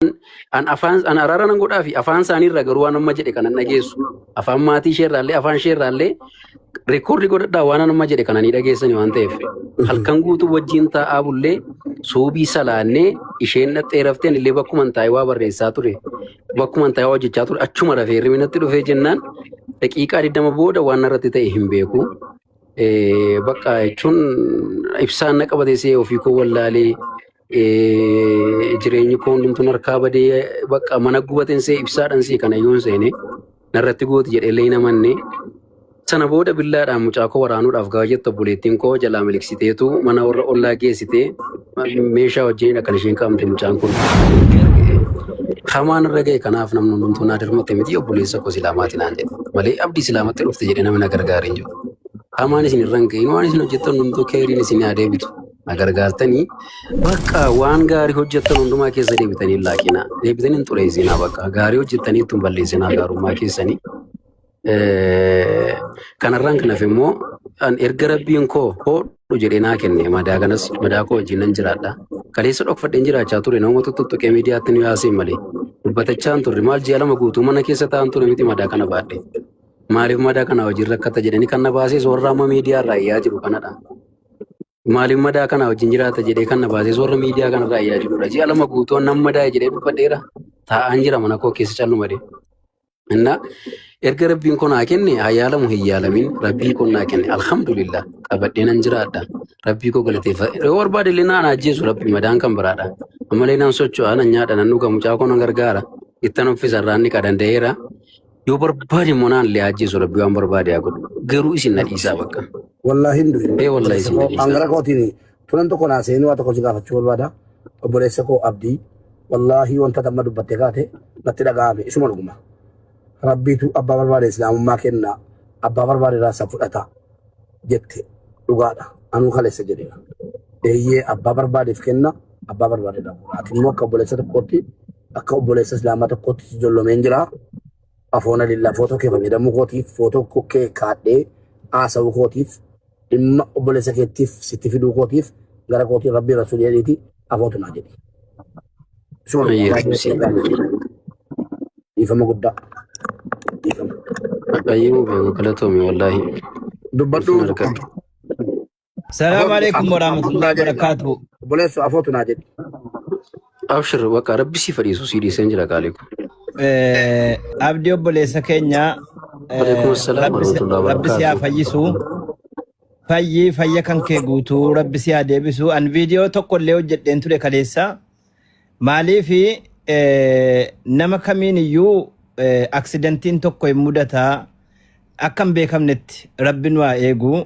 An afaan an araara nan godhaa fi afaan isaanii irraa garuu waan amma jedhe kanan dhageessu. Afaan maatii ishee irraallee afaan ishee irraallee reekoordii godhadhaa waan amma jedhe kana ni dhageessani waan ta'eef. Halkan guutuu wajjin taa'aa bullee suubii salaannee isheen dhaxxee rafteen illee bakkuman taa'ee waa barreessaa ture. Bakkuman taa'ee waa hojjechaa ture achuma rafee hirribni natti dhufee jennaan daqiiqaa 20 booda waan narratti ta'e hin beeku. Bakka jechuun ibsaan na qabatee see ofii koo wallaalee jireenyi koo hundumtuu narkaa badee bakka mana gubateen see ibsaadhaan see kana yoon seene narratti gooti jedhee illee hin amanne. Sana booda billaadhaan mucaa koo waraanuudhaaf gaafa jettu obboleettiin koo jalaa miliqsiteetu mana warra ollaa geessitee meeshaa wajjinidha kan isheen qabamte mucaan kun. Hamaan irra ga'e kanaaf namni hundumtuu naa dirmate miti obboleessa koo islaamaati naan jedhe malee abdii islaamatti dhufte jedhee namni na gargaare hin jiru. Hamaan isin irra hin ga'iin waan isin hojjettan hundumtuu keeriin isin haa deebitu. Na gargaartanii bakka waan gaarii hojjettan hundumaa keessa deebitanii hin laaqinaa. Deebitanii hin xureessinaa bakka gaarii hojjettanii ittiin balleessinaa gaarummaa keessanii. Kanarraan kan hafe immoo an erga rabbiin koo hoodhu jedhee naa kenne madaa kanas madaa koo wajjin nan jiraadha. Kaleessa dhokfadheen jiraachaa ture nama tuttuqee miidiyaatti nu yaaseen malee dubbatachaa hin turre maal ji'a 2 guutuu mana keessa taa'an ture miti madaa kana baadhe. Maaliif madaa kana wajjin rakkata jedhanii kan na baasees warra amma miidiyaa irraa iyyaa jiru kanadha. Maaliif madaa kana wajjin jiraata jedhee kan na baasees warra miidiyaa kanarraa iyyaa jirudha. Ji'a 2 guutuu nan madaa'e jedhee dubbadheera. Taa'aan jira mana koo keessa calluma dee. Inna erga rabbiin koo naa kenne haa yaalamu hin yaalamin rabbii koo naa kenne alhamdulillah qabadhee nan jiraadha rabbii koo galateeffa yoo barbaade illee naan ajjeesu rabbi madaan kan biraadha ammallee nan socho'a nan nyaadha nan dhuga mucaa koo nan gargaara ittan uffisa irraan ni danda'eera yoo barbaade immoo naan illee ajjeesu rabbi waan barbaade haa godhu garuu isin na dhiisaa bakka Wallaahi hin du'in. Ee wallaahi isin na dhiisaa. Angara kootiin tunan tokko naa seenuu waa tokko si gaafachuu barbaada. Obboleessa koo Abdii wallaahi wanta amma dubbatte kaate natti dhaga'ame isuma dhuguma. Rabbiitu abbaa barbaade islaamummaa kenna abbaa barbaade irraa isa fudhata jette dhugaadha. Anuu kaleessa jedheera. Eeyyee abbaa barbaadeef kenna abbaa barbaade irraa fuudha. Ati immoo akka obboleessa tokkootti akka obboleessa islaamaa tokkootti si jollomeen jira. Afoona lillaa footoo kee fayyadamuu kootiif footoo kee kaadhee haasa'uu kootiif dhimma obboleessa keettiif sitti fiduu kootiif gara kootiin rabbii rasuulii jedhiiti afootu naa jedhi. Isuma Ayyee dhugaa rabbi si dhiifama guddaa. Dhiifama. Ayyee beeku galatoomi wallaahi. Dubbadhu. Ulfina argadhu. Salaamu alaikum warahmatullahi wabarakatuh. Obboleessu afootu naa jedhi. Abshir bakka rabbi si fadhiisu si dhiiseen jira qaalii ko. Abdii obboleessa keenya Alaikum assalam warahmatullahi rabbi si haa wabarakatuh. fayyisu. Fayyi fayya kan kee guutuu rabbi si haa deebisu. An viidiyoo tokko illee hojjedheen ture kaleessa. Maaliif nama kamiin iyyuu aksidantiin tokko hin mudataa akka hin beekamnetti rabbi nu haa eegu.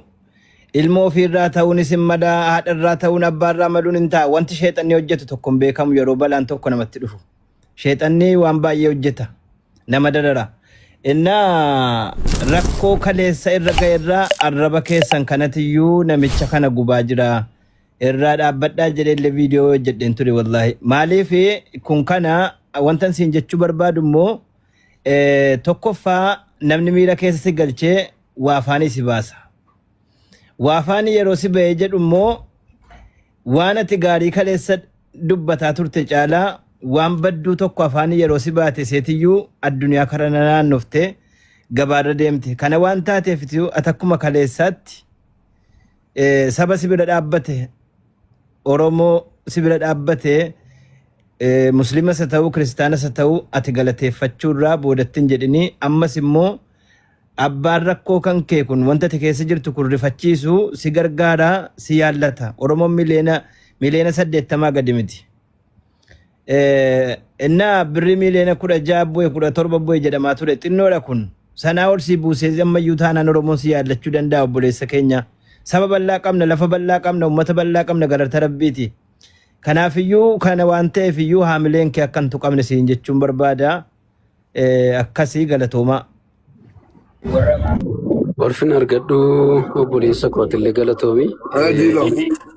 Ilmoo ofiirraa ta'uunis hin madaa, haadharraa ta'uun abbaarraa maluun hin ta'a. Wanti sheexanni hojjetu tokko hin beekamu yeroo balaan tokko namatti dhufu. Sheexanni waan baay'ee hojjeta. Nama darara. Innaa rakkoo kaleessa irra ga'e irraa arraba keessan kanatiyyuu namicha kana gubaa jira. Irraa dhaabbadhaa jedhee illee viidiyoo hojjedheen ture wallaahi. Maaliif kun kana wantan siin jechuu barbaadu immoo tokkoffaa namni miira keessa si galchee waa afaanii si baasa. Waa afaanii yeroo si ba'ee jedhu immoo waan ati gaarii kaleessa dubbataa turte caalaa waan badduu tokko afaanii yeroo si baate seetiyyuu addunyaa kara naannofte gabaarra deemte. Kana waan taateef ati akkuma kaleessaatti saba si bira dhaabbate Oromoo si bira dhaabbate musliimas haa ta'u kiristaanas haa ta'u ati galateeffachuurraa boodatti hin jedhini ammas immoo abbaan rakkoo kan kee kun wanta ati keessa jirtu kun rifachiisu si gargaara si yaallata Oromoon miliyoona 80 gadi miti. Innaa birrii miliyoona 16 bu'e 17 bu'e jedhamaa ture xinnoodha kun. Sanaa ol si buusee ammayyuu taanaan Oromoon si yaallachuu danda'a obboleessa keenya. Saba bal'aa qabna, lafa bal'aa qabna, uummata bal'aa qabna galata rabbiiti. Kanaafiyyuu kana waan ta'eef iyyuu haamileen kee akka hin tuqamne siin jechuun barbaada. Akkasii galatoomaa. Ulfina argadhu obboleessa kootillee galatoomi. Jiiloo.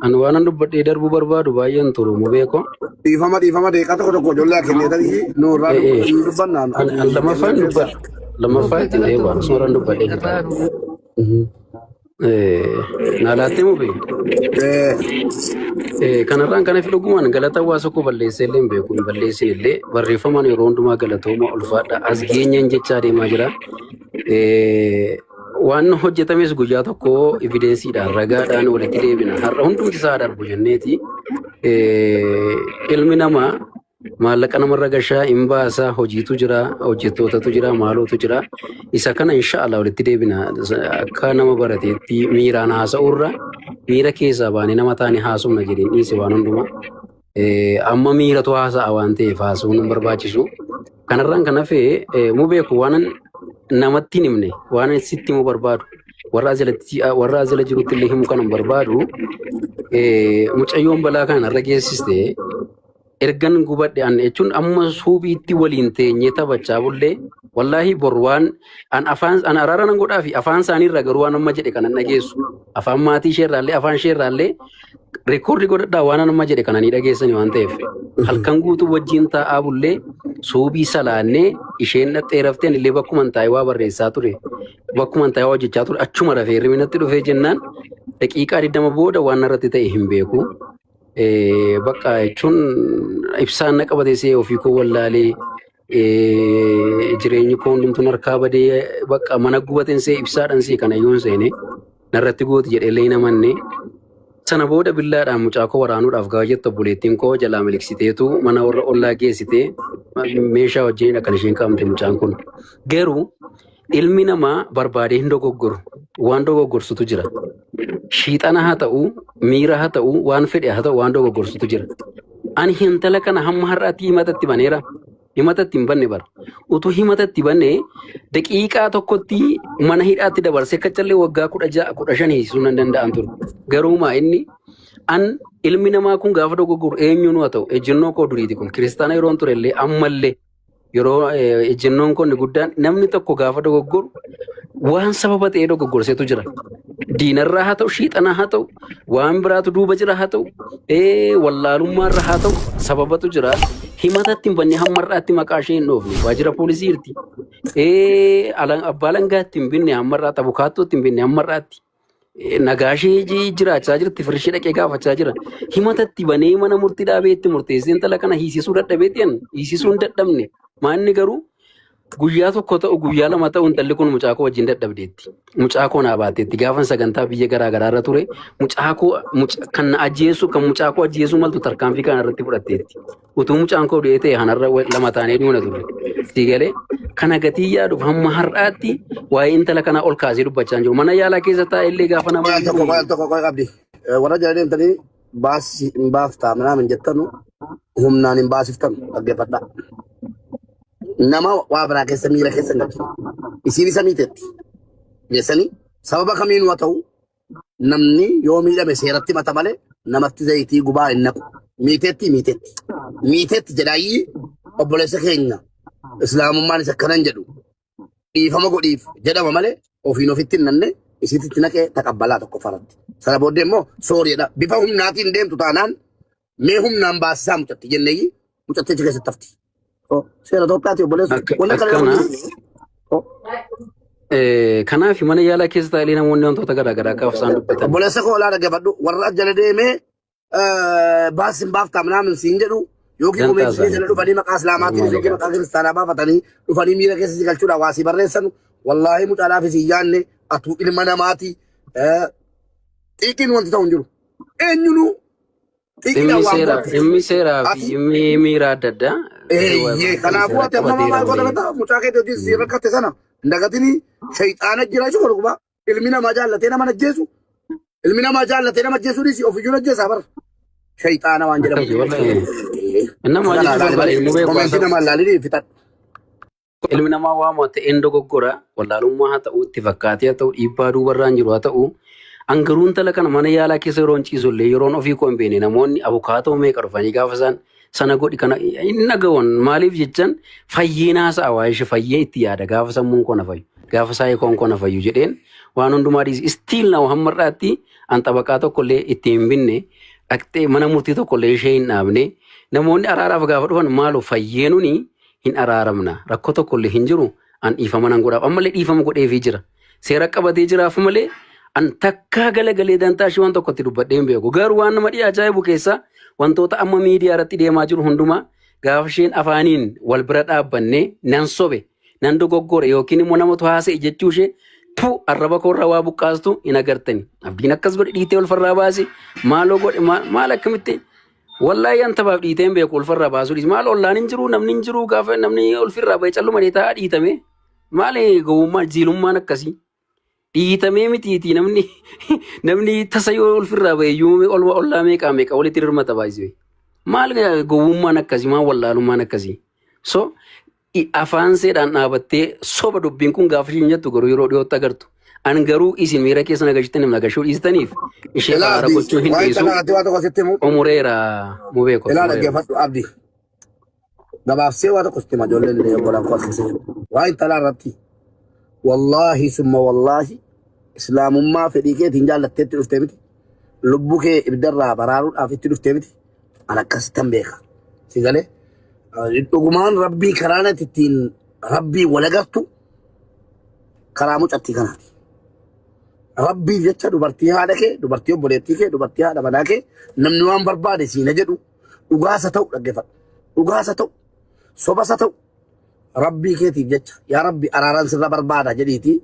Ani waan an dubbadhee darbuu barbaadu baay'een turu mu beeko. Dhiifama dhiifama deeqaa tokko tokko ijoollee kenneetanii nu irraa dubbannaan. An lammaffaan dubbadha. Lammaffaa ittiin deebi'a. Suuraan dubbadhee jira. Naa laattee mubee? Eh, Kanarraan kana fi dhugumaan galata hawaasa koo balleessee illee hin beeku hin balleessin illee barreeffamaan yeroo hundumaa galatooma ulfaadha as geenyeen jechaa deemaa jira. Waan hojjetames guyyaa tokko evidensiidhaan ragaadhaan walitti deebina har'a hundumti isaa darbu jenneeti. Ilmi namaa maallaqa namarra gashaa hin baasaa hojiitu jira hojjettootatu jira maalootu jira isa kana inshaallah walitti deebina akka nama barateetti miiraan haasa'urra miira keessaa baanee nama taane haasofna jedheen dhiise waan hundumaa. Amma miiratu haasa'a waan ta'eef haasa'uun hin barbaachisu. Kanarraan kan hafe mu beeku waan namatti hin himne waan sitti himuu barbaadu warra as warra as jala jirutti illee himuu kan hin barbaadu mucayyoon balaa kana narra geessiste ergan gubadhe an jechuun amma suubiitti waliin teenyee taphachaa bullee wallaahi bor waan an afaan an araara nan godhaa fi afaan isaanii irraa garuu waan amma jedhe kanan dhageessu afaan maatii ishee irraallee afaan ishee irraallee rekoordii godhadhaa waan amma jedhe kana ni dhageessani waan ta'eef halkan guutuu wajjin taa'aa bullee suubii salaannee isheen dhaxxee raftee ani illee bakkuman taa'ee waa barreessaa ture bakkuman taa'ee waa hojjechaa ture achuma rafee hirribni natti dhufee jennaan daqiiqaa 20 booda waan narratti ta'e hin beeku. Bakka jechuun ibsaan na qabate see ofii koo wallaalee jireenyi koo hundumtuun harkaa badee bakka mana gubateen see ibsaadhaan see kana iyyuu hin seene narratti gooti jedhee illee hin amanne. Sana booda billaadhaan mucaa koo waraanuudhaaf gaafa jettu obboleettiin koo jalaa miliqsiteetu mana warra ollaa geessitee meeshaa wajjinidha kan isheen qabamte mucaan kun. Garuu ilmi namaa barbaadee hin dogoggoru. Waan dogoggorsutu jira. Shiixana haa ta'u, miira haa ta'u, waan fedhe haa ta'u waan dogoggorsutu jira. Ani hintala kana hamma har'aatti himatatti baneera. Himatatti hin banne bara. Utuu himatatti banne daqiiqaa tokkotti mana hidhaatti dabarsee kachallee waggaa 16 15 hiisisuu nan danda'an ture. Garuu maa inni an ilmi namaa kun gaafa dogoggoru eenyuun haa ta'u ejjennoo koo duriiti kun kiristaana yeroon ture illee ammallee yeroo ejjennoon koo inni guddaan namni tokko gaafa dogoggoru waan sababa ta'ee dogoggorseetu jira. Diinarraa haa ta'u, shiixanaa haa ta'u, waan biraatu duuba jira haa ta'u, wallaalummaarra haa ta'u sababatu jira. Himatatti hin banne hamma har'aatti maqaa ishee hin dhoofne. Waajjira poolisii jirti. Abbaa langaatti hin binne hamma har'aatti, abukaattootti hin binne hamma har'aatti. Nagaa ishee jiraachaa jirti firishee dhaqee gaafachaa jira. Himatatti banee mana murtii dhaabee itti murteessee intala kana hiisisuu dadhabeetti an hiisisuu hin dadhabne. Maanni garuu guyyaa tokko ta'u guyyaa lama ta'u intalli kun mucaa koo wajjin dadhabdeetti. Mucaa koo naa baatteetti. Gaafan sagantaa biyya garaa garaa irra ture mucaa koo kan na ajjeesu kan mucaa koo ajjeesuu maltu tarkaanfii kana irratti fudhatteetti. Utuu mucaan koo du'ee ta'e hanarra lama taanee duuna turre. Sii galee kana gatii yaaduuf hamma har'aatti waa'ee intala kanaa ol kaasee dubbachaa hin jiru. Mana yaalaa keessa taa'ee illee gaafa Qoy namoonni tokko qoy tokko qoy qabdi. Warra jala deemtanii baasii hin baaftaa minaamin jettanu humnaan hin baasiftanu dhaggeeffadhaa. Nama waa biraa keessa miira keessa hin galchine. Isiin isa miiteetti. Geessanii sababa kamiinuu haa ta'u namni yoo miidhame seeratti mata malee namatti zayitii gubaa hin naqu. Miiteetti miiteetti. Miiteetti jedhaayyii obboleessa keenya islaamummaan isa akkanan jedhu dhiifama godhiif jedhama malee ofiin ofitti hin nanne isitti naqee taqabbalaa tokko faratti. Sana booddee immoo sooriidha. Bifa humnaatiin deemtu taanaan mee humnaan baasisaa mucatti jenneeyyi mucatti achi keessatti hafti. Oh, seera Itoophiyaati obboleessu. Wanni akkana Akkana. nama Oh, Kanaaf mana yaalaa keessa taa'ee namoonni wantoota garaa garaa gaafa isaan dubbatan. Obboleessa koo olaa dhaggeeffadhu warra jala deemee baas hin baaftaa minaamin siin jedhu yookiin Dantaa komeetii keessa isaanii. dhufanii maqaa islaamaatiin Maali yookiin gaafata. maqaa kiristaanaa baafatanii dhufanii miira keessa si galchuudhaan waa si barreessan wallaahi mucaadhaafis hin yaanne atuu ilma namaati xiiqiin wanti ta'u hin jiru. Eenyunuu xiiqiidhaan Dhimmi waan seeraa gootu. dhimmi seeraa fi Ati dhimmi miira adda addaa eeyyee kanaafuu seera ati amma qabateera maal godha malee. laata mucaa keetii hojii si rakkatte sana hin dagatinii shayxaana jira jechuudha dhuguma ilmi namaa jaallatee nama ajjeesu ilmi namaa jaallatee nama ajjeesuu dhiisi ofiyyuu ajjeesaa bara shayxaana waan jedhamu. Akkasi wallahi. Nama Sana jechuu laali barbaade malee inni beeku haa koomeentii ta'u. namaa laalini fixadhu. Ilmi namaa waama ta'een dogoggora wallaalummaa haa ta'u itti fakkaatee haa ta'u dhiibbaa duubarraan jiru haa ta'u angaruu intala kana mana yaalaa keessa yeroon ciisu illee yeroon ofii koo hin beekne namoonni abukaatoo meeqa dhufanii gaafa isaan sana godhi kana hin dhaga'uun maaliif jechan fayyeen haasa'a waa'ee ishee fayyee itti yaada gaafa sammuun koo na fayyu gaafa saayii koon koo na fayyu jedheen waan hundumaa dhiisi istiil na hamma har'aatti an xabaqaa tokko illee itti hin binne dhaqxee mana murtii tokko illee ishee hin dhaabne namoonni araaraaf gaafa dhufan maaloo fayyeenuni hin araaramna rakkoo tokko illee hin jiru an dhiifama nan godhaaf ammallee dhiifama godheefii jira seera qabatee jiraaf malee An takkaa galagalee dantaa ishee waan tokkotti dubbadhee hin beeku. Garuu waan nama dhiyaa ajaa'ibu keessaa wantoota amma miidiyaa irratti deemaa jiru hundumaa gaafa isheen afaaniin wal bira dhaabbannee nan sobe nan dogoggore yookiin immoo namatu haasa'e jechuu ishee tu arraba koorraa waa buqqaastu hin agartani. Abdiin akkas godhe dhiitee ulfarraa baase maaloo godhe maal akkamitti wallaahi an taphaaf dhiitee hin beeku ulfarraa baasuu dhiise maal ollaan hin jiru namni hin jiru gaafa namni ulfirraa ba'e calluma taa'aa dhiitame maali gowwummaan jiilummaan akkasii. Dhiitamee mitiitii namni namni tasa yoo ulfirraa ba'e iyyuu olma ollaa meeqaa meeqa walitti dirmata baay'isee. Maal gowwummaan akkasii maal wallaalummaan akkasii. So afaan seedhaan dhaabattee soba dubbiin kun gaafa ishiin jettu garuu yeroo dhiyootti agartu. An garuu isin miira keessa nagashittaniif nagashuu dhiistaniif ishee Ilaa araara Abdii, gochuu hin waa'ee dhiisu. kanaa irratti waa tokko sitti himu. Xumureera mubee koo Ilaa xumureera. dhaggeeffadhu Abdii. Gabaabsee waa tokko sitti hima ijoolleen illee obbolaan koo as keessa jiru. Waa'ee intalaa irratti wallaahi summa wallaahi islaamummaa fedhii keetiin jaallatteetti dhuftee miti. Lubbuu kee ibiddarraa baraaruudhaaf itti dhuftee miti. An akkasittan beeka. Si galee dhugumaan rabbii karaa natti ittiin rabbii wal agartu karaa mucattii kanaati. Rabbiif jecha dubartii haadha kee, dubartii obboleettii kee, dubartii haadha manaa kee namni waan barbaade siina jedhu dhugaasa ta'u dhaggeeffadhu. Dhugaasa ta'u, sobasa ta'u rabbii keetiif jecha yaa rabbi araaraan sirra barbaada jedhiitii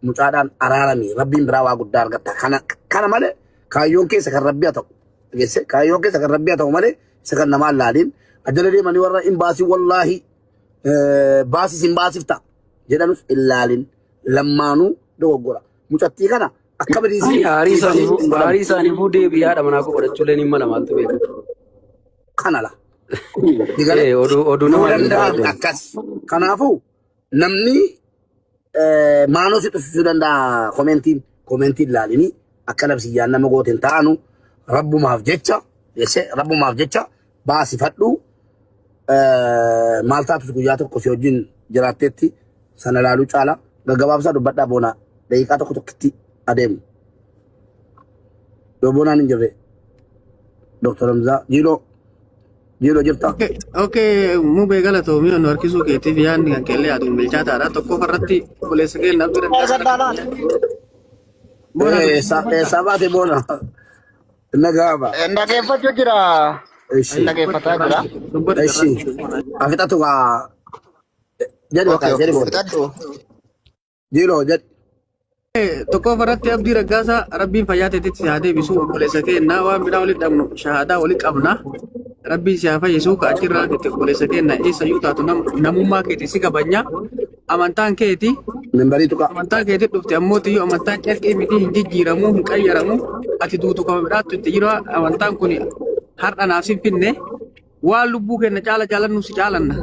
mucaadhaan araarami rabbiin biraa waa guddaa argatta. Kana kana malee kaayyoon keessa kan rabbii haa ta'u. Dhageesse kaayyoon keessa kan rabbii haa ta'u malee isa kan namaa hin laaliin. Ajala deemanii warra hin baasii wallaahi baasis hin baasifta jedhanus hin laalin. Lammaanuu dogoggora. Mucattii kana akka Ani badiisii aarii dhiifamni isaaniifuu hin godhamu. aarii isaaniifuu deebii haadha manaa koo godhachuulee ni mala maaltu beeka. Kana la. Digalee Ee oduu oduu yoo namaa hin danda'ame taate. akkas. Kanaafuu namni maanoo si tuffisuu danda'a komentiin komentiin laalinii akka nabsiyyaan nama goote hin taanu rabbumaaf jecha jesse rabbumaaf jecha baasifadhu maal taatus guyyaa tokko si wajjin jiraatteetti sana laaluu caala gaggabaabsaa dubbadhaa boonaa daqiiqaa tokko tokkotti adeemu. Yoo boonaan hin jirre Dr. Hamzaa Jiiloo Jiiloo jirta. Okay, okay, mubee galatoomii nu harkisuu keetiif yaadni kan keellee aduun bilchaataadha. Tokkoffaa irratti obboleessa keenya abdii danda'a. Boona Eessaa baate boona? Nagaaba. Dhaggeeffachuu jira. Ishi. Dhaggeeffataa jira. dubbatu Ishi. Afixatu kaa jedhi Okay, bakka jedhi okay. boona. Fixadhu. Jiiloo jedhi. Tokkoffaa irratti Abdii Raggaasaa rabbiin fayyaa teetitti si haa deebisu obboleessa keenya waan biraa walitti dhabnu shahaadaa walitti qabna. Rabbiin si haa fayyisu ka achirraa itti obboleessa keenya eessayyuu taatu namummaa keeti si kabajna. Amantaan keeti Mimbarii tuqa. amantaa keetti dhufte ammoo tiyyuu amantaan carqii miti hin jijjiiramu hin qayyaramu ati duutu kama biraattu itti jira amantaan kun har'a naaf sin finne waan lubbuu keenya caala jaalannu si caalanna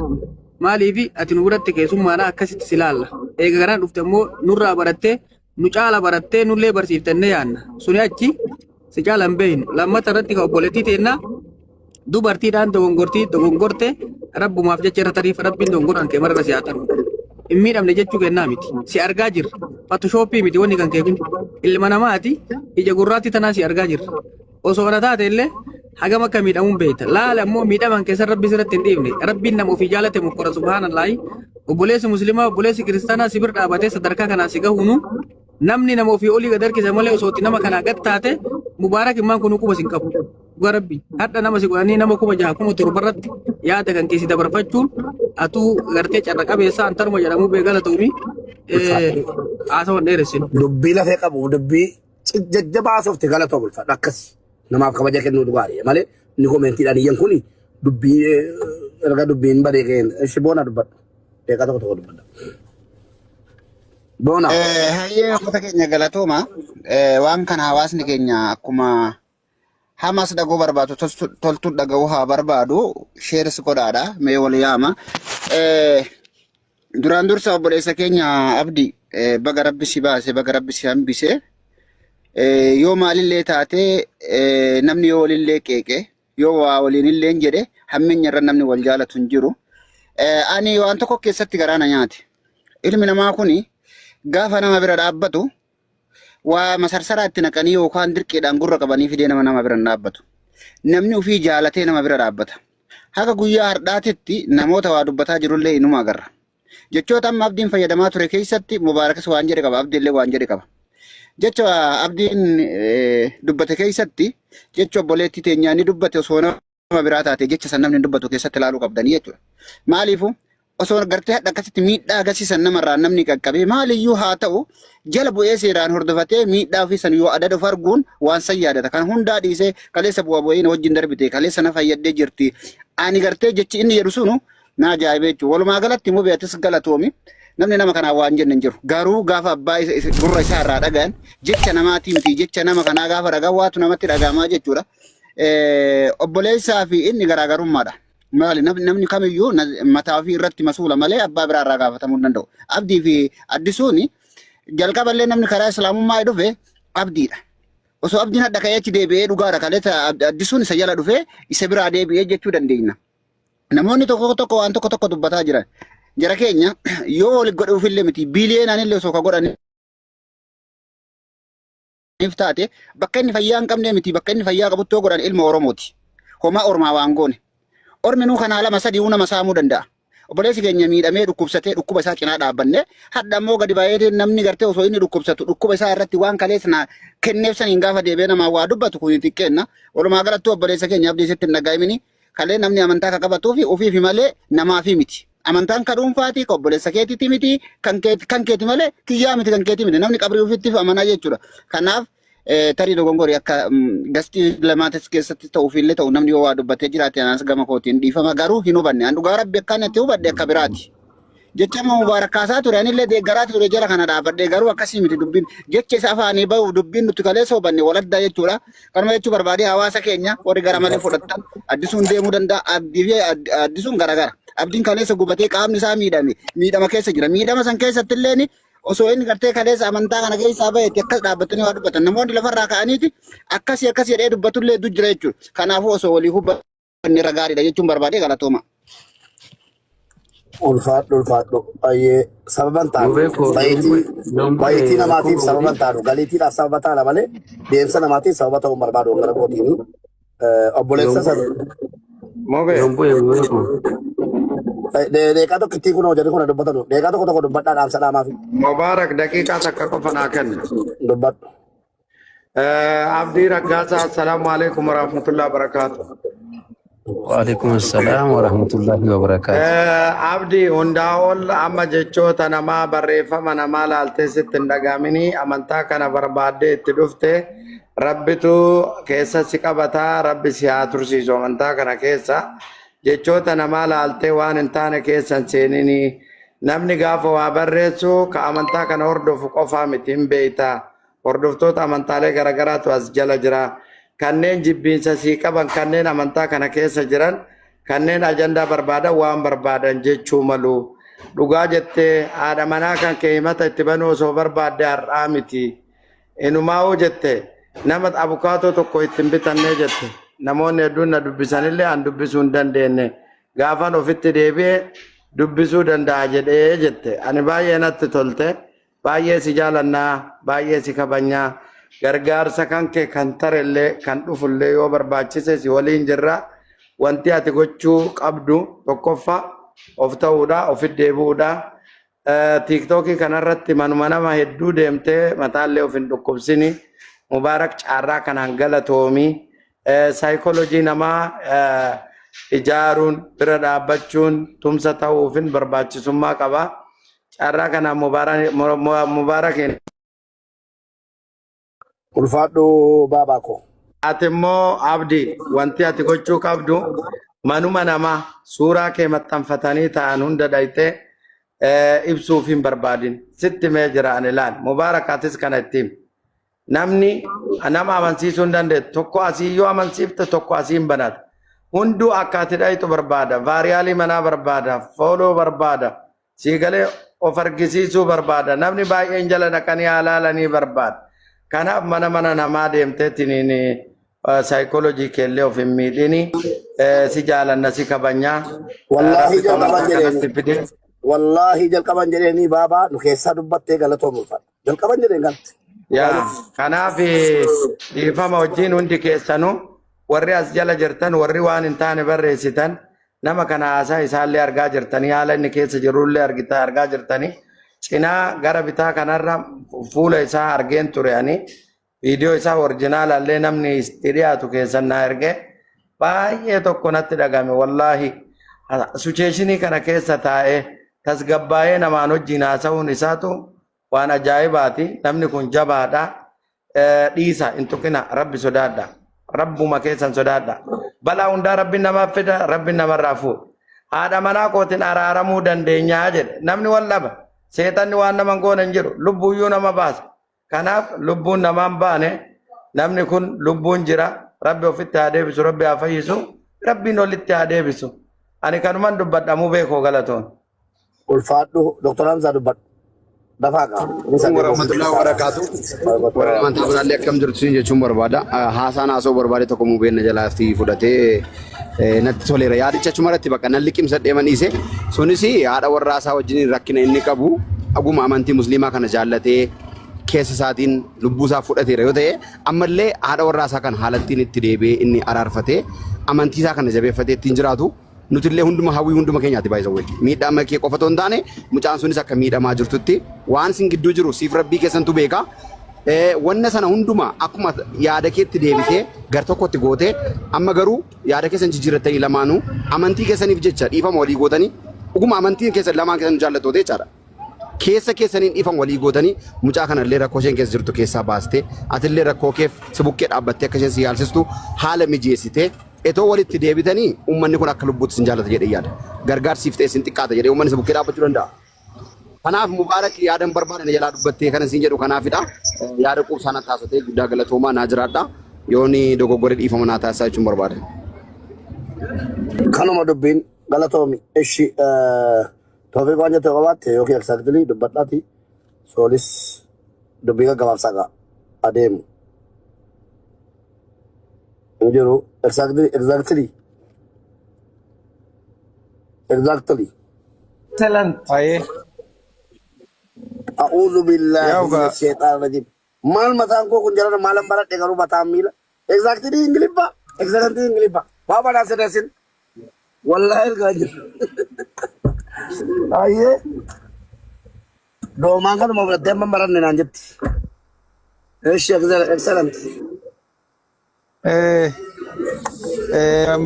maaliif ati nu biratti keessummaadha akkasitti si laalla eega garaan dhufte ammoo nurraa barattee nu caala barattee nullee barsiiftannee yaanna suni achi si caala hin beeknu lammata irratti ka obboleettii teennaa dubartiidhaan dogongortii dogongorte rabbumaaf jecha irra tariif rabbiin dogongoraan kee mararra si haa taru. Hin miidhamne jechuu kennaa miti. Si argaa jirra. Fattoshooppii miti wanni kan kee kun. Ilma namaati ija gurraatti tanaa si argaa jirra. Osoo kana taate illee hagam akka miidhamuun beekta. Laala ammoo miidhaman keessan rabbi sirratti hin dhiifne. Rabbiin nama ofii jaalate mokkora subhaanallaahi. Obboleessi musliimaa obboleessi kiristaanaa si bir dhaabatee sadarkaa kanaa si gahuunu namni nama ofii olii gad harkise malee osoo itti nama kanaa gad taate mubaarak immaan kun quba sin qabu. Dhugaa rabbi hadha nama si godhanii nama 6000 7,000 irratti yaada kan keessi dabarfachuun atuu gartee carra qabeessa antaruma jedhamuu beekala ta'uumi haasawan dheeressinu. Dubbii lafee qabu dubbii jajjabaa soofte galatoo bulfadha akkas namaaf kabaja kennuu gaarii malee inni koomentiidhaan iyyan kuni dubbii erga dubbiin badee keen ishi boona dubbadhu deeqaa tokko tokko dubbadha. Boona. Hayyee uummata keenya galatooma. Waan kana hawaasni keenya akkuma hamas dhaguu barbaadu toltuu dhaga'uu haa barbaadu sheeris godhaadha mee wal yaama. Duraan dursa obboleessa keenya Abdi baga rabbi si baase baga rabbi si hambise. Yoo maalillee taate namni yoo walillee qeeqe yoo waa waliinillee jedhe hammeenya irra namni wal jaalatu hin jiru. Ani waan tokko keessatti garaa na nyaate. Ilmi namaa kuni gaafa nama bira dhaabbatu waa masarsaraa itti naqanii yookaan dirqiidhaan gurra qabanii fidee nama nama bira hin dhaabbatu. Namni ofii jaalatee nama bira dhaabbata. Haga guyyaa har'aatitti namoota waa dubbataa jirullee inuma agarra. Jechoota amma abdiin fayyadamaa ture keessatti Mubaarakas waan jedhe qaba, abdiillee waan jedhe qaba. Jecha Abdiin dubbate keessatti jecha obboleettii teenyaa ni dubbate osoo nama biraa taate jecha san namni hin dubbatu keessatti ilaaluu qabdanii jechuudha. Maaliifuu osoo gartee hadha akkasitti miidhaa agarsiisan namarraa namni qaqqabee maaliyyuu haa ta'u jala bu'ee seeraan hordofatee miidhaa ofii san yoo adada of arguun waan san yaadata. Kan hundaa dhiisee kaleessa bu'aa bu'ee na wajjin darbite kaleessa na fayyaddee jirti. Ani gartee jechi inni jedhu sunu na ajaa'ibe jechuudha. Walumaa galatti immoo beatis galatoomi. Namni nama kanaa waan jenne hin jiru. Garuu gaafa abbaa gurra isaa irraa dhagayan jecha namaatii miti jecha nama kanaa gaafa dhagaan waatu namatti dhagahamaa jechuudha. Obboleessaa fi inni garaagarummaadha. Maali namni kamiyyuu mataa ofii irratti masuula malee abbaa biraa irraa gaafatamuu hin danda'u. Abdii fi Addisuun jalqaballee namni karaa islaamummaa dhufe Abdiidha. Osoo Abdiin hadha ka'ee achi deebi'ee dhugaadha kaleessa Addisuun isa jala dhufee isa biraa deebi'ee jechuu dandeenya. Namoonni tokko tokko waan tokko tokko dubbataa jiran. Jara keenya yoo wal godhuufillee miti biiliyoonaan illee osoo ka godhaniif taate bakka inni fayyaa hin qabne miti bakka inni fayyaa qabutti yoo godhan ilma Oromooti. Homaa ormaa waan goone. Ormi nuu kanaa lama sadii nama saamuu danda'a. Obboleessi keenya miidhamee dhukkubsatee dhukkuba isaa cinaa dhaabbanne hadha immoo gadi baay'ee namni gartee osoo inni dhukkubsatu dhukkuba isaa irratti waan kaleessa naa kenneef saniin gaafa deebi'ee namaa waa dubbatu kun xiqqeenna. Walumaa galattuu obboleessa keenya abdii sitti hin dhaga'imini. Kalee namni amantaa ka qabatuufi ofiifi malee namaafi miti. Amantaan ka dhuunfaati, ka obboleessa keetiiti miti, kan keeti kan keeti malee kiyyaa miti kan keeti miti. Namni qabrii ofiitti amanaa jechuudha. Kanaaf tarii dogongori akka gastii lamaatis keessatti ta'uufillee ta'u namni yoo waa dubbatee jiraate anas gama kootiin dhiifama garuu hin hubanne. An dhugaa rabbi akkaan itti hubadhe akka biraati. Jecha amma Mubaarak kaasaa ture anillee deeggaraa ture jara kana dhaabadhee garuu akkasii miti dubbiin jecha isa afaanii bahu dubbiin nuti kaleessa hubanne waladdaa jechuudha. Kanuma jechuu barbaadee hawaasa keenya warri gara malee fudhattan addisuun deemuu danda'a abdii fi addisuun garagara. Abdiin kaleessa gubatee qaamni isaa miidhame miidhama keessa jira. Miidhama san keessatti illee osoo inni gartee kaleessa amantaa kana keessaa baheeti akkas dhaabbatanii waa dubbatan. Namoonni lafarraa ka'aniiti akkasii akkasii jedhee dubbatullee hedduu jira jechuudha. Kanaafuu osoo walii hubanne irra gaariidha jechuun barbaadee galatooma. Ulfaadhu ulfaadhu. Baay'ee sababan taanu. Mubee koo Bayitii yoon bu'e bayitii rakkoo namaatiif qabu sababan taanu. Galiitiidhaaf sababa taana malee deemsa namaatiif sababa ta'uu hin barbaadu gara kootiini. Obboleessa yoon san Mubee. yoon bu'e mubee koo deeqaa tokkittii kunoo jedhu kuna dubbatanu. Deeqaa tokko tokko dubbadhaa dhaamsa dhaamaafi Mubaarak daqiiqaa takka qofa naa kenni. dubbadhu. Abdii Raggaasaa, assalaamu alaikum warahmatullahi wabarakaatu. Waalaikum assalaam warahmatullahi wabarakaatu. Abdii hundaa ol amma jechoota namaa barreeffama namaa laaltee sitti hin dhagaamini amantaa kana barbaaddee itti dhufte rabbitu keessa si qabataa rabbi si haa tursiisu amantaa kana keessa jechoota namaa laaltee waan hin taane keessa hin seenini namni gaafa waa barreessu ka amantaa kana hordofu qofaa miti hin beektaa. Hordoftoota amantaalee garagaraatu as jala jira. Kanneen jibbiinsa sii qaban, kanneen amantaa kana keessa jiran, kanneen ajandaa barbaadan waan barbaadan jechuu malu. Dhugaa jettee haadha manaa kan kee himata itti banuu osoo barbaadde har'aa miti. Inumaa'uu jette nama abukaatoo tokko itti hin bitannee jette. Namoonni hedduun na dubbisanillee an dubbisuu hin dandeenye. Gaafan ofitti deebi'e dubbisuu danda'a jedhee jette. Ani baay'ee natti tolte. Baay'ee si jaalanna, baay'ee si kabanya. Gargaarsa kan kee kan tarellee kan dhufullee yoo barbaachise si waliin jirra. Wanti ati gochuu qabdu tokkoffaa of ta'uudha, ofitti deebi'uudha. Tiiktookii kanarratti manuma nama hedduu deemtee mataallee of hin dhukkubsini. Mubaarak caarraa kanaan galatoomi. Saayikoolojii namaa ijaaruun bira dhaabbachuun tumsa ta'uufin barbaachisummaa qaba. Carraa kanaan Mubaarakiin. Ulfaadhu baabaa koo. Ati immoo Abdi wanti ati gochuu qabdu manuma namaa suuraa kee maxxanfatanii ta'an hunda dhayxee ibsuuf hin barbaadin. Sitti mee jira ani laal. Mubaarak atis kana itti himi. Namni nama amansiisuu hin dandeettu. Tokko asii yoo amansiifte tokko asii hin banata. Hunduu akka ati dhayxu barbaada. Vaariyaalii manaa barbaada. Fooloo barbaada. Sii galee of argisiisuu barbaada. Namni baay'een jala dhaqanii haa laalanii barbaada. Kanaaf mana mana namaa deemtee tiniin saayikoolojii keellee of hin miidhini. Si jaalanna si kabajna. Wallaahi Rabbi jalqaban amantaa jedheeni. kanatti fide. Wallaahi jalqaban jedheeni baabaa nu keessaa dubbattee galatoomi ulfaadhu. Jalqaban jedheen kan. Yaa kanaaf dhiifama wajjin hundi keessanuu warri as jala jirtan warri waan hin taane barreessitan nama kana haasaa isaallee argaa jirtanii haala inni keessa jirullee argita argaa jirtanii Cinaa gara bitaa kanarra fuula isaa argeen ture ani. Viidiyoo isaa orjinaalallee namni itti dhiyaatu keessan naa erge. Baay'ee tokko natti dhagame wallaahi. Sucheeshinii kana keessa taa'ee tasgabbaa'ee namaan wajjin haasa'uun isaatu waan ajaa'ibaati. Namni kun jabaadha. Dhiisa hin tuqina, rabbi sodaadha. Rabbuma keessan sodaadha. Balaa hundaa rabbi namaaf fida, rabbi namarraa fuudha. Haadha manaa kootiin araaramuu dandeenyaa jedhe. Namni wal dhaba. Seexanni waan nama hin goone hin jiru. Lubbuyyuu nama baasa. Kanaaf lubbuun namaan baane, namni kun lubbuun jira. Rabbi ofitti haa deebisu, rabbi haa fayyisu, rabbiin olitti haa deebisu. Ani kanuman dubbadha, mubee koo galatoon. Ulfaadhu Dr. Hamzaa dubbadhu. Dafaa kaa. Inni sadii Warahmatullahi wabarakatuh. Warra amantaa biraallee akkam jirtu isin jechuun barbaada. Haasaan haasoo barbaade tokko mubeen na jalaatti fudhatee natti toleera. Yaadicha achuma irratti bakka nan liqimsadhee man dhiise. Sunis haadha warraa isaa wajjin rakkina inni qabu dhuguma amantii musliimaa kana jaallatee keessa isaatiin lubbuu isaa fudhateera yoo ta'e ammallee haadha warraa isaa kana haalattiin itti deebi'ee inni araarfatee amantii isaa kana jabeeffatee ittiin jiraatu nutillee hunduma hawwii hunduma keenyaati baay'isawwee. Miidhaa kee qofa otoo hin taane mucaan sunis akka miidhamaa jirtutti waan isin gidduu jiru siif rabbii keessantu beeka. Wanna sana hunduma akkuma yaada keetti deebitee gar tokkotti gootee amma garuu yaada keessan jijjiirrattanii lamaanuu amantii keessaniif jecha dhiifama walii gootanii dhuguma amantiin keessan lamaan keessan jaallattoota jechaadha. Keessa keessaniin dhiifama walii gootanii mucaa kanallee rakkoo isheen keessa jirtu keessaa baastee atillee rakkoo keef si bukkee dhaabbattee akka isheen si yaalsistu haala mijeessitee etoo walitti deebitanii uummanni kun akka lubbuutti sin jaallata jedhee yaada. Gargaarsiif ta'e sin xiqqaata jedhee uummanni si bukkee dhaabbachuu danda'a. Kanaaf Mubaarak yaadan barbaade na jalaa dubbattee kana siin jedhu kanaafidha. Yaada quubsaa na taasisee guddaa galatoomaa naa jiraadha. Yooni dogoggore dhiifama naa taasisaa jechuun barbaada. Kanuma dubbiin galatoomi. Ishi Toofiq waan jettu qabaatte yookiin exactly dubbadhaati. Soolis dubbii gaggabaabsaa gaa adeemu. Hin jiru. Exactly exactly exactly. Excellent. Ayee. A'uudhu billaahi Yaa mina ugaa. sheexaan rajiim. Maal mataan koo kun jedhan maalan baradhe garuu mataan miila. Exactly Ingiliffa. Exactly Ingiliffa. Waa badhaasa dasin. Wallaahi ergaa jiru. Baay'ee. Doomaan kanuma fudhattee amma baranne naan jetti. Eshi excellent.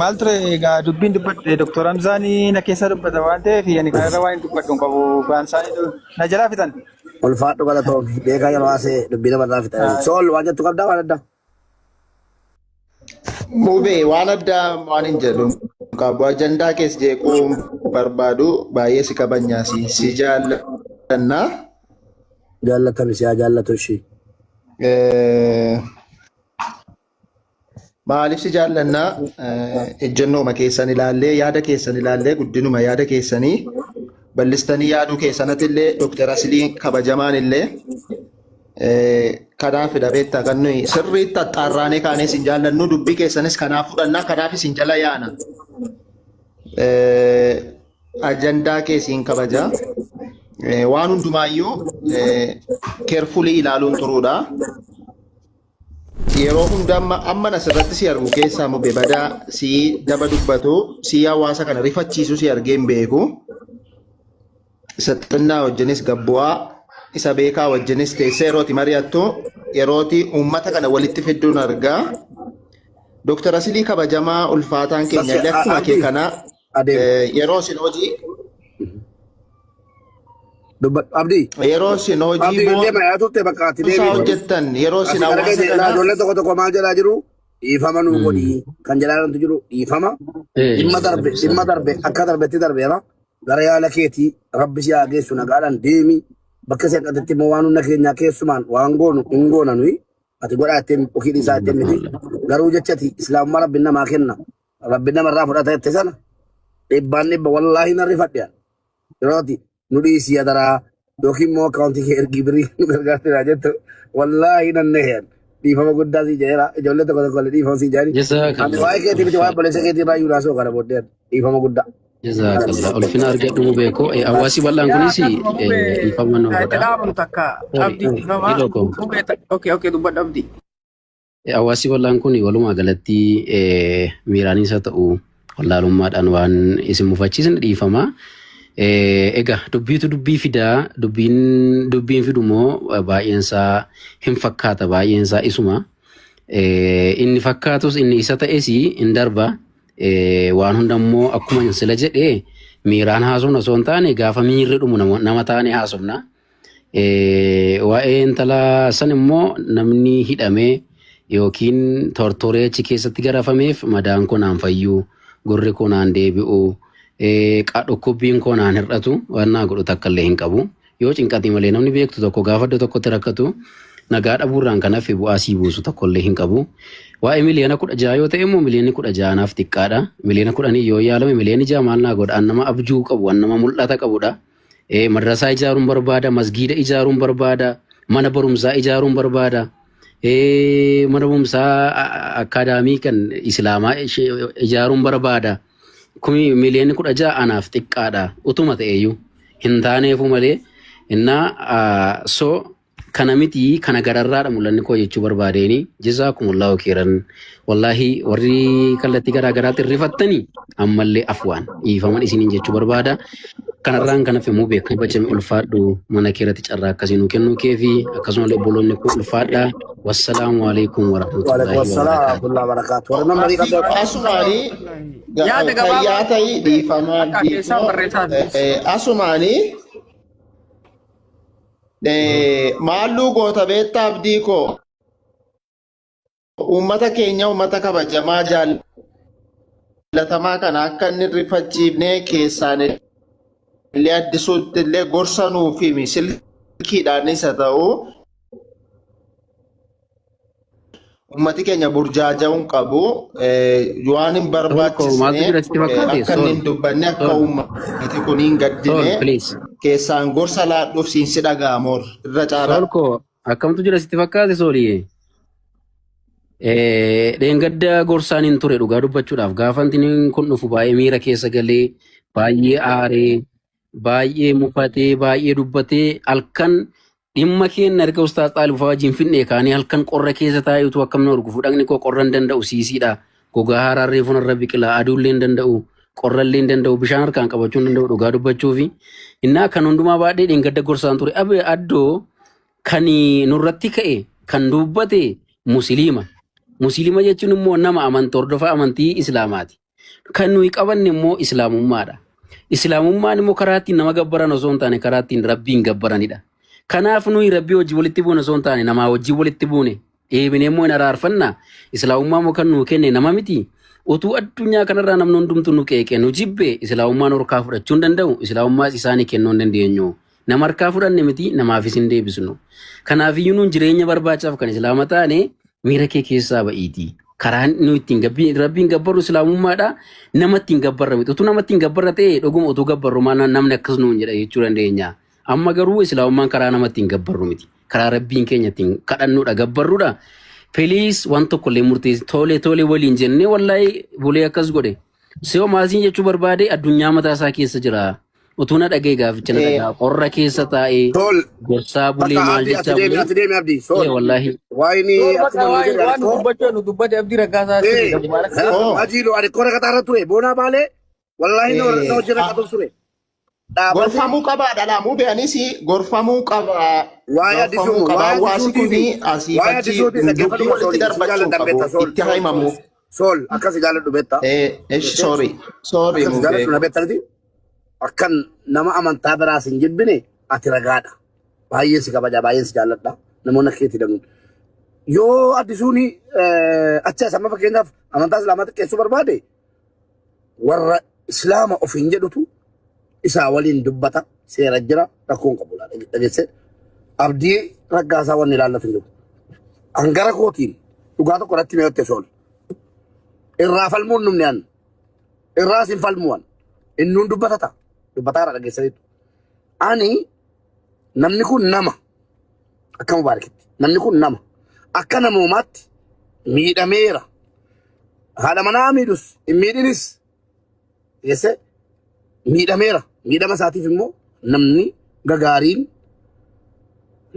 Maal ture egaa dubbiin dubbadhe Dr. Hamzaan na keessa dubbata waan ta'eef ani kanarra waan hin dubbadhu hin qabu. Waan isaanii na jalaa fixan. Ulfaadhu galatoomi. Beekaa yeroo haasee dubbii namarraa fixa. Sool waan jettu qabdaa waan addaa. Mubee waan addaa waan hin jedhu qabu. Ajandaa keessa jeequu barbaadu baay'ee si kabajnaa si jaallannaa. Jaallatami si haa jaallatu ishii. Maaliif si jaallannaa? Ejjennooma keessan ilaallee, yaada keessan ilaallee, guddinuma yaada keessanii bal'istanii yaaduu keessanatti illee Dr. Asiliin kabajamaan illee kanaafidha beektaa kan nuyi sirriitti axxaarraanee kaanee isin jaallannu dubbii keessanis kanaaf fudhannaa kanaaf isin jala yaana. Ajandaa kee siin kabaja. Waan hundumaayyuu keerfulii ilaaluun turuudha. Yeroo hunda amma amman asirratti si argu keessaa mube badaa si daba dubbatu si hawaasa kana rifachiisu si argee hin beeku. Isa xinnaa wajjinis gabbu'aa isa beekaa wajjinis teessee yerooti mari'attu yerooti uummata kana walitti fidduun argaa. Dooktar Asilii kabajamaa ulfaataan keenya illee akkuma kee kana Adeemu. yeroo isin hojii Dubbadhu. Abdii. yeroo isin hojii Abdii deema yaa turte bakka ati boonsaa deebiin. hojjettan yeroo isin Asii hawaasa argite kana ijoolleen tokko tokko maal jedhaa jiru dhiifama nuu godhi kan jedhaa jirantu jiru dhiifama dhimma darbe akka darbetti darbeera gara yaala keetii rabbi si haa geessu nagaadhaan deemi bakka si hanqatetti immoo waan humna keenyaa keessumaan waan goonu hin goona nuyi ati godhaa ittiin ofii dhiisaa ittiin miti garuu jechati islaamummaa rabbi namaa kenna rabbi namarraa fudhata jette sana dhibbaan dhibba wallaahi nan rifadhe yerooti nu dhiisii adaraa yookiin immoo akkaawuntii kee ergii birii nu gargaartira jettu wallaahi nan neheen dhiifama guddaa sii jedheera ijoollee tokko tokko illee dhiifama sii jedhani ani Jazakallah. waa'ee keetii miti waa'ee obboleessa keetii irraa iyyuu naasoo kana booddee dhiifama guddaa. Jazakallah. Ulfina argadhu mubee koo. Hawaasi bal'aan Yaa kunis akkasuma mubee dhiifama nu itti godha. dhaabnu takka Sorry. abdii dhiifama Hidhoo koo. mubee okay okay dubbadhu abdii. Hawaasi bal'aan kun walumaa galatti miiraanis haa ta'u wallaalummaadhaan waan isin mufachiisne dhiifama. Egaa dubbiitu dubbii fidaa dubbiin dubbiin fidu immoo baay'eensaa hin fakkaata baay'eensaa isuma. Inni fakkaatus inni isa ta'es hin darba. Waan hunda immoo akkuma sila jedhee miiraan haasofna osoo hin taane gaafa miirri dhumu nama taane haasofna. Waa'ee intala san immoo namni hidhamee yookiin tortoree achi keessatti garafameef madaan koo naan fayyuu, gurri koo naan deebi'u, dhukkubbiin koo naan hir'atu waan naa godhu takka illee hin qabu. Yoo cinqate malee namni beektu tokko gaafa iddoo tokkotti rakkatu nagaa dhabuurraan kan hafe bu'aa sii buusu tokko illee hin qabu. Waa'ee 16 miliyoona yoo ta'e immoo 16 miliyoona naaf xiqqaadha. 10 miliyoona yoo yaalame 6 miliyoona maal naa godha? An nama abjuu qabu, an nama mul'ata qabudha. Madrasaa ijaaruun barbaada, masgiida ijaaruun barbaada, mana barumsaa ijaaruun barbaada. Mana barumsaa akaadaamii kan islaamaa ijaaruun barbaada. Kumi 16 miliyoona anaaf xiqqaadha. Utuma ta'eyyuu hin taaneefu malee innaa so kana miti kana gararraadha mul'anni koo jechuu barbaadeeni jazaakumullahu khairan. Wallaahi warri kallattii garaa garaatti rifattanii ammallee afwaan dhiifaman isiniin jechuu barbaada. Kanarraan kan hafe immoo beekan bacame ulfaadhu mana kee irratti carraa akkasii nuu kennuu kee fi akkasumallee obboloonni koo ulfaadha. Wassalaamu alaikum Waalaikum warahmatullahi assalam wabarakaatu. warahmatullahi wabarakatuh. Warra namni qabda. Asumaanii Yaada gabaabaa fayyaa ta'ii dhiifamaa akka keessaan barreessaa asumaanii maalluu goota beektaa abdii koo uummata keenya uummata kabajamaa jaallatamaa kana akka inni hin rifachiifne keessaan illee addisuutti illee gorsa nuuf himi silkiidhaanis haa ta'u uummati keenya burjaaja'uu hin qabu waan hin Sool koo maaltu barbaachisne jira sitti fakkaate? akka inni Sool hin dubbanne akka sool uummati kun hin sool gaddine please. keessaan gorsa laadhuuf siin si dhaga'amoor irra caalaa. Sool koo akkamtu jira sitti fakkaate sooliyee? Dheengadda gorsaan hin ture dhugaa dubbachuudhaaf gaafa inni kun dhufu baay'ee miira keessa galee baay'ee aaree baay'ee mufatee baay'ee dubbatee halkan dhimma keenya erga ustaaz Xaalib fa'aa wajjin finne kaanii halkan qorra keessa taa'ee utuu akkam na urgufu dhagni koo qorra hin danda'u siisiidha gogaa haaraa reefuun irra biqilaa aduullee hin danda'u qorrallee hin danda'u bishaan harkaan qabachuu hin danda'u dhugaa dubbachuufi innaa kan hundumaa baadhee dheengadda gorsaan ture abe addoo kan nurratti ka'e kan dubbate musliima. Musliima jechuun immoo nama amantii hordofaa amantii islaamaati. Kan nuyi qabanne immoo islaamummaadha. Islaamummaan immoo karaa ittiin nama gabbaran osoo hin taane karaa ittiin rabbiin gabbaranidha. Kanaaf nuyi rabbii wajjin walitti buune osoo hin taane namaa wajjin walitti buune deebinee immoo hin araarfanna. Islaamummaa immoo kan nuu kenne nama miti. Utuu addunyaa kanarraa namni hundumtuu nu qeeqe nu jibbe islaamummaan harkaa fudhachuu hin danda'u. Islaamummaas isaanii kennuu hin dandeenyu. Nama harkaa fudhanne miti namaafis hin deebisnu. Kanaafiyyuu nuun jireenya barbaachaaf kan islaama taane miira kee keessaa ba'iiti. Karaan nu ittiin rabbiin gabbarru islaamummaadha. Nama ittiin gabbarra miti. Utuu nama ittiin gabbarra ta'e dhuguma utuu gabbarru maal namni akkas nuun jedha jechuu dandeenya. Amma garuu islaamummaan karaa nama ittiin gabbarru miti. Karaa rabbiin keenya ittiin kadhannudha gabbarrudha. Please waan tokko illee murteessi tole tole waliin jennee wallaahi bulee akkas godhe. Si'oo maasiin jechuu barbaade addunyaa mataa isaa keessa jira. Utuu na dhaga'e gaaficha na dhaga'a. Qorra keessa taa'ee Sool gorsaa bulee bakka maal abdii ati jechaa deemi bulee. ati deemi abdii Ee sool. wallaahi. Waayini Sool bakka akkuma nu waan jedhe waan nu arikoo. dubbachuu nu dubbate abdii raggaasaa Ee sirriidha mubaarak. Oh, ajiilu arikoo rakkataa ture boonaa baalee wallaahi na hojii rakkatu ture. Dhaabate Gorfamuu qabaa dhalaamuu be'anis gorfamuu qabaa. waa'ee addisuu Gorfamuu qabaa. waa'ee Hawaasi addisuutii kun fi asii waa'ee achi addisuutii dubbii dhaggeeffadhu walitti sool si darbachuu jaalladha qabu. beekta sool Itti sool sool himamu. sool akkas jaalladhu beekta. Sorry. Sorry Akkas jaalladhu mubee. na beekta miti. Akkan nama amantaa biraas hin jibbine ati ragaadha. Baay'een si kabaja baay'een si jaalladha. Namoonni akka keetii danuun. Yoo addisuun achi as amma fakkeenyaaf amantaa islaamaa xiqqeessuu barbaade warra islaama ofiin jedhutu isaa waliin dubbata seera jira rakkoon qabu dhageesse abdii raggaasaa wanni ilaallatu hin jiru. Hangara kootiin dhugaa tokko irratti mee hotte sool. Irraa falmuun numni an irraas hin falmuwan innuun dubbatata dubbataara dhageessaniitu. Ani namni kun nama akka mubaarakitti namni kun nama akka namoomaatti miidhameera. Haadha manaa miidhus hin miidhinis geesse miidhameera. Miidhama isaatiif immoo namni gagaariin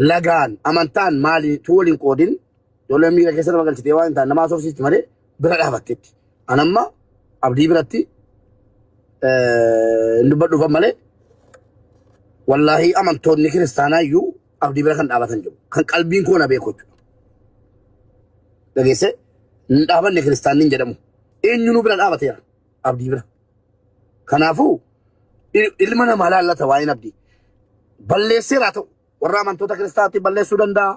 lagaan amantaan maaliin tu waliin qoodin ijoolleen miira keessa nama galchitee waan hin taane nama haasofsiisti malee bira dhaabatteetti. Anamma abdii biratti hin dubbadhuufan malee Wallaahii amantoonni kiristaanaa iyyuu abdii bira kan dhaabatan jiru. Kan qalbiin koo na beeku jechuudha. Dhageesse hin dhaabanne kiristaanni hin jedhamu. Eenyunuu bira dhaabateera abdii bira. Kanaafuu ilma namaa laallata waa'een abdii. Balleesseeraa ta'u warra amantoota kiristaanaatti balleessuu danda'a.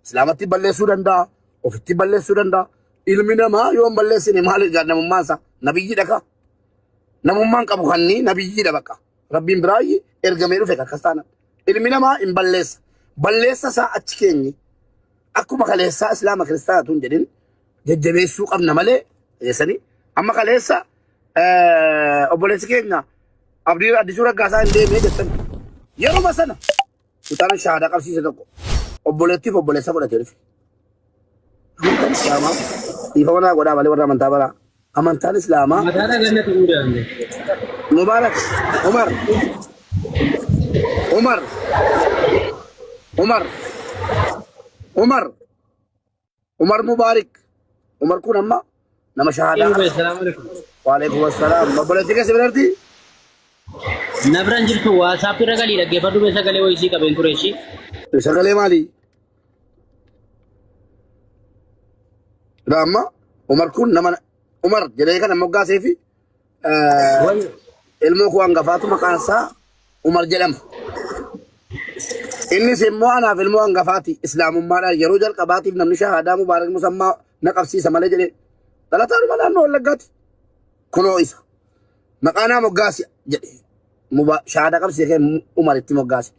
Islaamatti balleessuu danda'a. Ofitti balleessuu danda'a. Ilmi namaa yoo hin balleessine maal egaa namummaan isaa nabiyyi dhaka. Namummaan qabu kanni nabiyyiidha bakka. Rabbiin biraayyi ergamee dhufe akkas taana. Ilmi namaa hin balleessa. Balleessa isaa achi keenye akkuma kaleessaa islaama kiristaana tun jedhin jajjabeessuu qabna malee jeessanii amma kaleessa obboleessi keenya Abdii Addisuu Raggaasaa hin deemee jettan yeruma sana mucaan shahaadaa qabsiise tokko obboleettiif obboleessa godhatee dhufe. Amantaan Islaamaa dhiifama naa godhaa malee warra amantaa baraa. Amantaan Islaamaa Mataadha ganna ta'uu danda'a. Mubaarak Umar Umar Umar Umar Umar Mubaarik Umar kun amma nama shahaadaa Eeyyuu salaamu alaikum. Waalaikum assalaam. Obboleettii keessa biratti Na biraan jirtu WhatsApp irra galii dhaggeeffadhu mee sagalee wayii sii qabeen ture ishii. Sagalee maali? Amma Umar kun nama Umar jedhee kana moggaasee fi ilmoo koo hangafaatu maqaan isaa Umar jedhama. Innis immoo anaaf ilmoo hangafaati. Islaamummaadhaan yeroo jalqabaatiif namni shahaadaa Mubaarak Musammaa na qabsiisa malee jedhee dhalataanuma naannoo Wallaggaati. Kunoo isa. Maqaa naa moggaasi jedhe. Shahaadaa qabsiisee Umar itti moggaase.